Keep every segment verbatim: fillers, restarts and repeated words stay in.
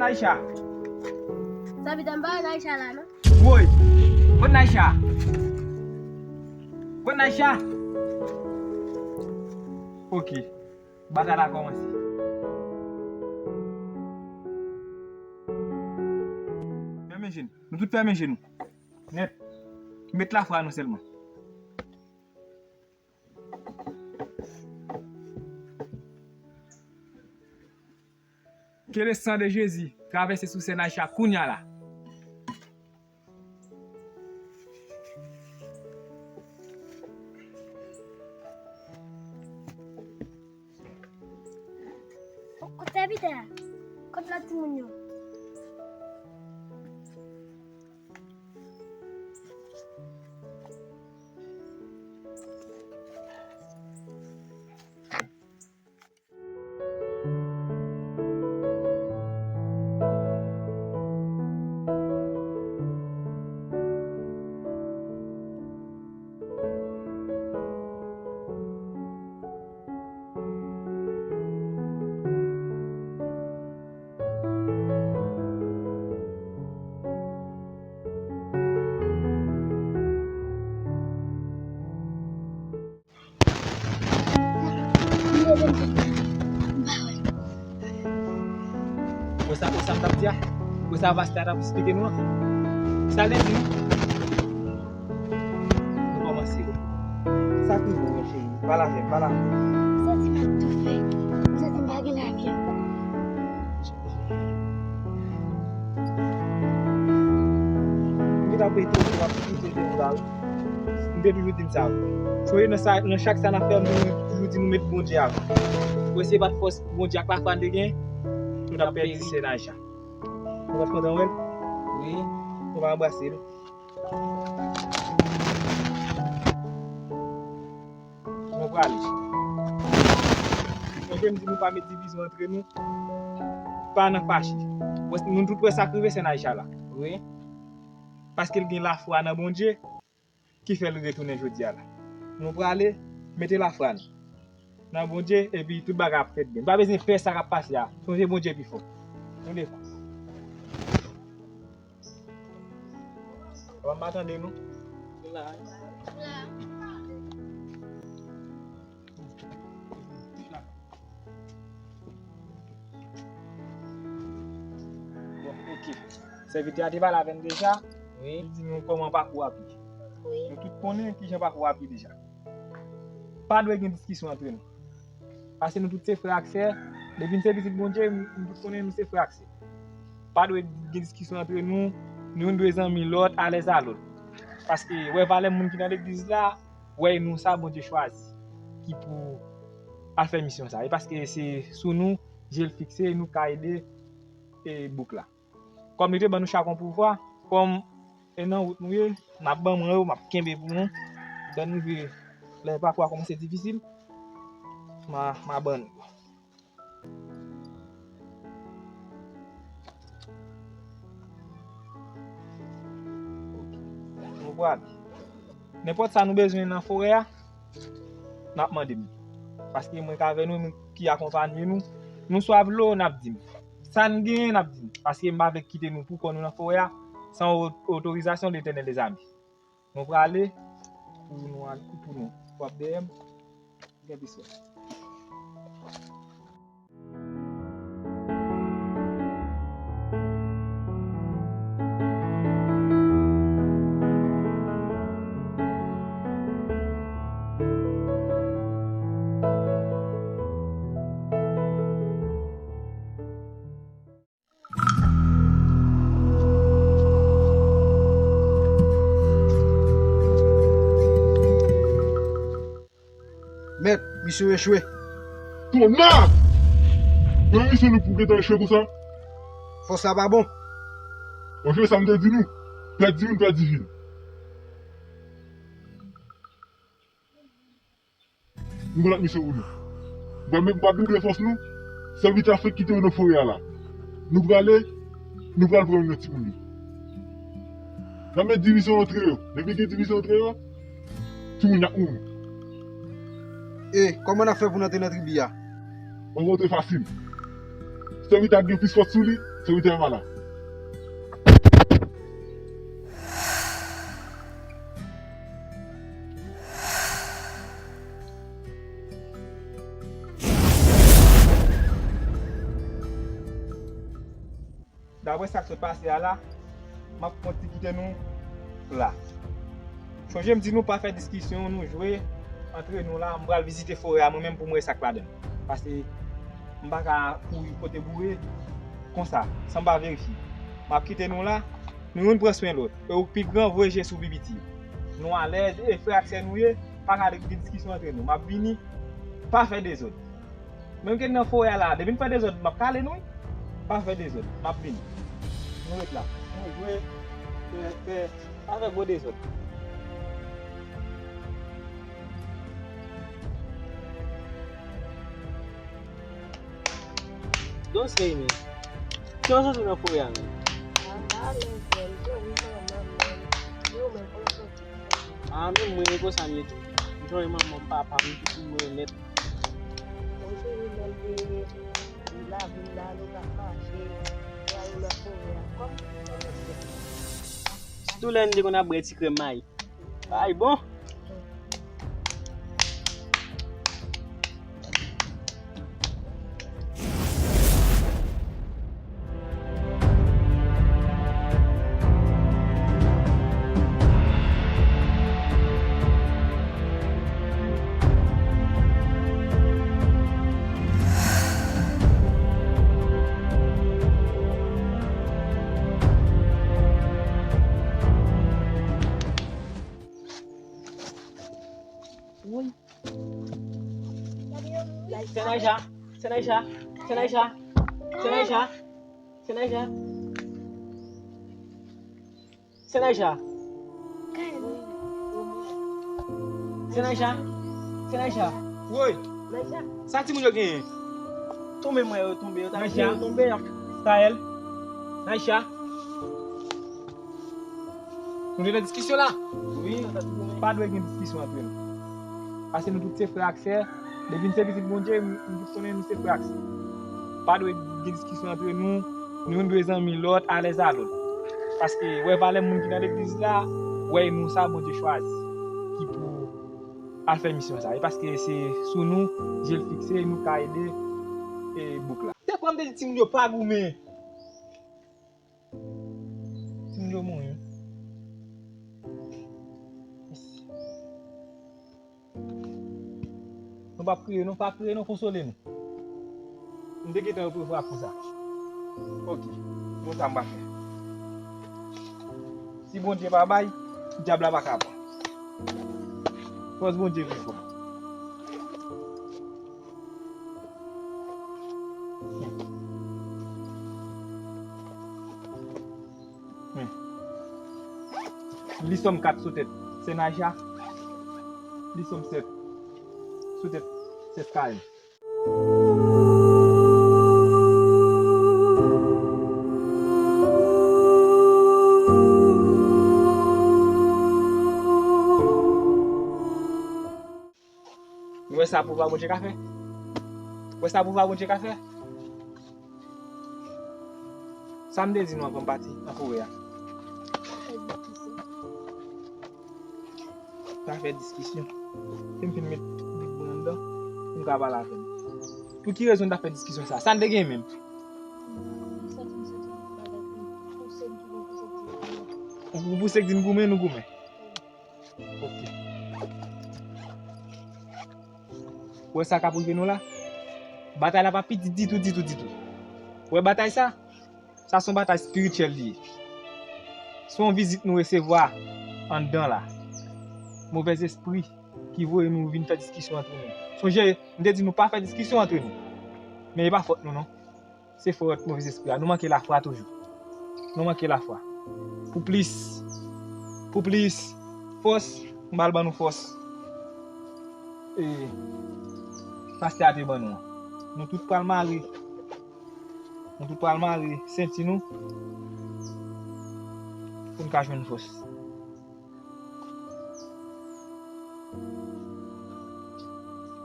Naïcha. Sa pita m pa wè Naïcha la non. Woy. Kot Naïcha? Kot Naïcha? Ok. Batay la kòmanse. Fèmen je nou. Nou tout fèmen je nou. Nèt. Met lafwa nou sèlman. Que le sang de Jésus traverse sou sè Naïcha kounya la. Kot sèvitè a? Kot lòt timoun yo? Wè sa, wè sa m t ap di a? Wè sa pastè a t ap esplike nou an? Sa l te di nou? Nou kòmanse. Sa k rive w, mon cheri? Pale avè m, pale avè m. M santi m ap toufe. M santi m pa gen lavi ankò. M gentan ap etone, m ap etone de nou la, wi. M te toujou di n sa, wi. Sonje nan sa, nan chak sa n ap fè, nou toujou di nou met Bondye avan. Pou eseye bat fòs Bondye ak lafwa n te gen, nou t ap pèdi sè Naïcha. Ou pa t kontan wè l? Wi. Ou pa anbrase l? Nou prale. Sonje m di nou pa met divizyon antre nou. Pa nan fache. Wè, nou tout wè sa k rive sè Naïcha la. Wi. Paske l gen lafwa nan Bondye, ki fè l retounen jodi a la. Nou prale, mete lafwa nou nan Bondye, epi tout bagay ap fèt byen. Nou pa bezwen pè sa k ap pase a. Sonje Bondye pi fò. Nou defann. Papa m pa tande nou. La. Bon, ok. Sèvitè a te pale avè n deja. Wi. Li di nou kòman pakou a ap ye. Wi. Nou tout konnen kijan pakou a ap ye deja. Pa dwe gen diskisyon antre nou. Paske nou tout se frè ak sè. Depi n se pitit Bondye, nou tout konnen nou se frè ak sè. Pa dwe gen diskisyon antre nou. Nou youn dwe zanmi lòt, alèz a lòt. Paske wè valè moun ki nan legliz la, wè e nou sa Bondye chwazi ki pou al fè misyon sa. E paske se sou nou je l fikse, e nou ka ede e bouk la. Kòm li te ban nou chak yon pouvwa, kòm e nan wout nou ye, n ap ban mwen yo, m ap kenbe pou nou. Lè n rive, lè pakou a kòmanse difisil, m a, m a ban nou. Ok. Nou prale. Nenpòt sa nou bezwen nan forè a, n ap mande m. Paske mwen k avè nou, nou ki akonpanye nou, nou swav dlo, n ap di m. Sa n genyen, n ap di m. Paske m pa vle kite nou pou kò nou nan forè a, san o-, otorizasyon Letènèl dèzame. Nou prale pou nou al, pou nou. W ap dèyè m. Gen biswè. Mèt, misyon echwe. Tonnè! Yon misyon nou pou gentan echwe konsa? Fòs la pa bon. Ou sonje sa m te di nou? Pèdi moun, pèdi vil. Nou gen lòt misyon pou nou. Nou pral met, nou pral double fòs nou. Sèvitè a fèk kite yo nan forè a la. Nou prale, nou pral pran youn nan timoun yo. N ap met divizyon antre yo. Depi gen divizyon antre yo, timoun y ap mouri. E, kòman n ap fè pou n antre nan tribi a? Ou antre fasil. Sèvitè a gen plis fòs sou li, sèvitè a pa la. Daprè sa k sot pase a la, m ap konn ti kite nou la. Sonje m di nou pa fè diskisyon, nou jwe antre nou la, m pral vizite forè a mwen menm pou m wè sa k ladan l. Paske m pa ka kouri kote boure konsa, san m pa verifye. M ap kite nou la, nou youn pran swen lòt. E ou k pi gran, voye je sou pipiti. Nou alèz, e frè ak sè nou ye, pa ka gen diskisyon antre nou. M ap vini, pa fè dezòd. Menm ke n nan forè a la, depi n fè dezòd, m ap kale nou, wi. Pa fè dezòd, m ap vini. Nou ret la. Nou jwe, fè, fè, pa fè gwo dezòd. Donsey, men. Ki w soti nan forè a, men? Anba, men, frè m, se wi, manman m, men. Yo, men, kòman soti? A, men mwen, e konsa m ye tou. M chanje manman m, papa m, pitit mwen nèt. Mwen se li menm ki lave m la, nou t ap mache, nou ale nan forè a. Kòm, kòm mesye. Sitou lè n te konn ap bwè ti krèm mayi. Ay, bon. Woy. Sè Naïcha, sè Naïcha, sè Naïcha, sè Naïcha, sè Naïcha. Sè Naïcha. Sè Naïcha. Sè Naïcha. Woy. Sa timoun yo genyen? Tonbe mwen yo tonbe, yo ta Naïcha. Yo tonbe. Staël. Naïcha. Nou te nan diskisyon la? Wi, nou ta tonbe. Pa dwe gen diskisyon antre nou. Paske nou tout se frè ak sè. Depi n se pitit Bondye, nou tout konnen nou se frè ak sè. Pa dwe gen diskisyon antre nou. Nou youn dwe zanmi lòt, alèz a lòt. Paske wè valè moun ki nan legliz la, wè e nou sa Bondye chwazi ki pou al fè misyon sa. E paske se sou nou je l fikse, nou ka ede e bouk la. Se kwa m te di timoun yo pa goumen? Timoun yo mouri. Nou p ap kriye non, pa kriye non, konsole nou. M te gentan reprevwa pou sa. Ok, bon sa m pa fè. Si Bondye pa bay, dyab la pa ka pran. Fòs Bondye pi fò. Hmm. Li sòm kat sou tèt Sè Naïcha. Li sòm sèt sou tèt Sè Staël. Nou wè sa pouvwa Bondye ka fè? Wè sa pouvwa Bondye ka fè? Sa m te di nou avan m pati nan forè a. Pa fè diskisyon. Si m fin met bib mwen anndan, pou m ka pale avè l. Pou ki rezon n ta fè diskisyon sa? Sa n te gen menm? Ou pouse k di n goumen, nou goumen. Ok. Ou wè sa k ap rive nou la? Batay la pa piti ditou, ditou, ditou. Ou wè batay sa? Sa se yon batay espirityèl li ye. Se yon vizit nou resevwa anndan la. Movèzespri ki voye nou vin fè diskisyon antre nou. Sonje, m te di nou pa fè diskisyon antre nou. Men e pa fòt nou non. Se fòt movèzespri a. Nou manke lafwa toujou. Nou manke lafwa. Pou plis, pou plis fòs, m pral ban nou fòs. E pastè a te ban nou an. Nou tout pral mare. Nou tout pral mare senti nou pou n ka jwenn fòs.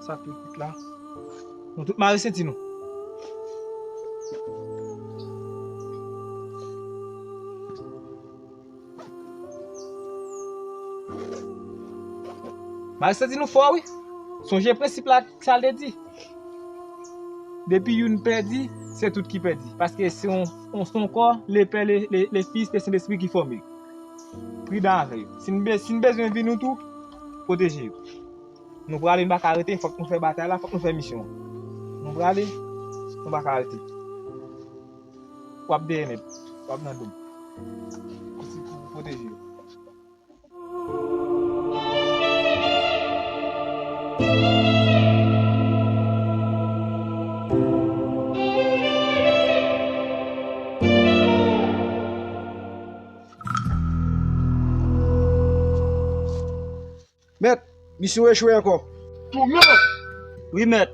Sa pi kout la. Nou tout mare senti nou. Malsezi nou fò, wi. Sonje prensip la, sa l te di. Depi youn pèdi, se tout ki pèdi. Paske se yon, yon, se yon kò, le Pè, le, le, le Fis, le Sentespri ki fòme. Pridan avè yo. Si n be-, si n bezwen vi nou tou, pwoteje yo. Nou prale, n pa ka rete, fòk nou fè batay la, fòk nou fè misyon an. Nou prale, nou pa ka rete. W ap dèyè nèt, w ap nan do m. Pou si, pou pwoteje yo. Mèt, misyon echwe ankò. Tou mèt! Wi, mèt.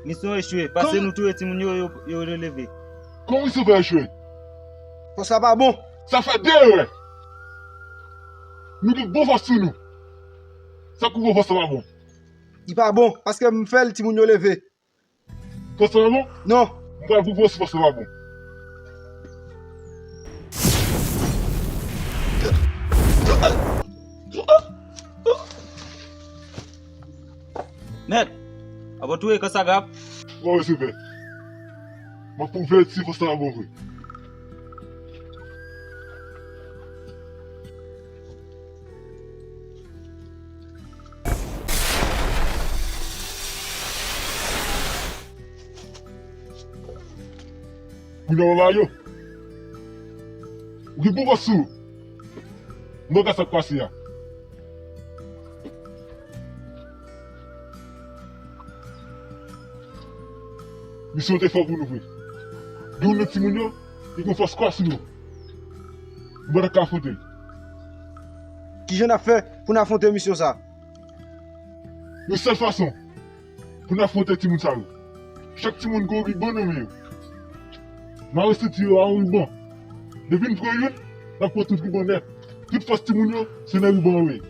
Misyon echwe. Pase nou touye timoun yo, yo, yo releve. Kòman misyon fè echwe? Fòs la pa bon. Sa fè de erè. Nou gen bon fòs sou nou. Sa k pwouve fòs la pa bon? Li pa bon, paske m fè l, timoun yo leve. Fòs la pa bon? Non. M pral pwouve w si fòs la pa bon. Mèt, apa w touye kò sa grap? Mwen resevè. M ap pwouve w si fòs la pa bon vre. Moun nan anba yo. Ou gen bon fòs sou ou. Mwen gade sa k pase a. Misyon te fè pou nou vre. Gen youn nan timoun yo, li gen fòs kwa sou yo. Nou pa t ka afwonte l. Kijan n ap fè pou n afwonte misyon sa? Yon sèl fason pou n afwonte timoun sa yo. Chak timoun gen yon riban nan men yo. Mare senti yo a yon riban. Depi n pran youn, n ap pran tout riban nèt. Tout fòs timoun yo, se nan riban yo ye.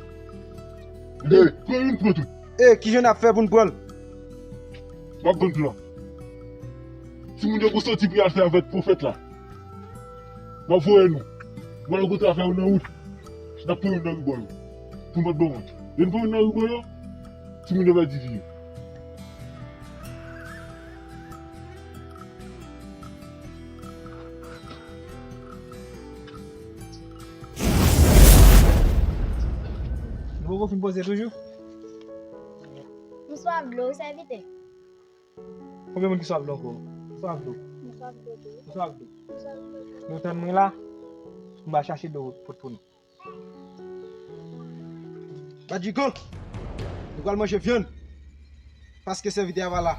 Depi n pran youn, pran tout. E, kijan n ap fè pou n pran l? M ap ban n plan. Timoun yo gon sòti pou y al fè avèk pwofèt la. M ap voye nou. M al rankontre avè yo nan wout. N ap pran youn nan riban yo. Pou n pa t ban wont. Lè n pran youn nan riban yo, timoun yo pèdi vi yo. Nou poko fin poze toujou? M swaf dlo, wi, sèvitè. Konbyen moun ki swaf dlo ankò? M swaf dlo. M swaf dlo tou. M swaf dlo. M swaf dlo tou. Nou tann mwen la, m va chache dlo pote pou nou. Badjigo, nou pral manje vyann. Paske sèvitè a pa la.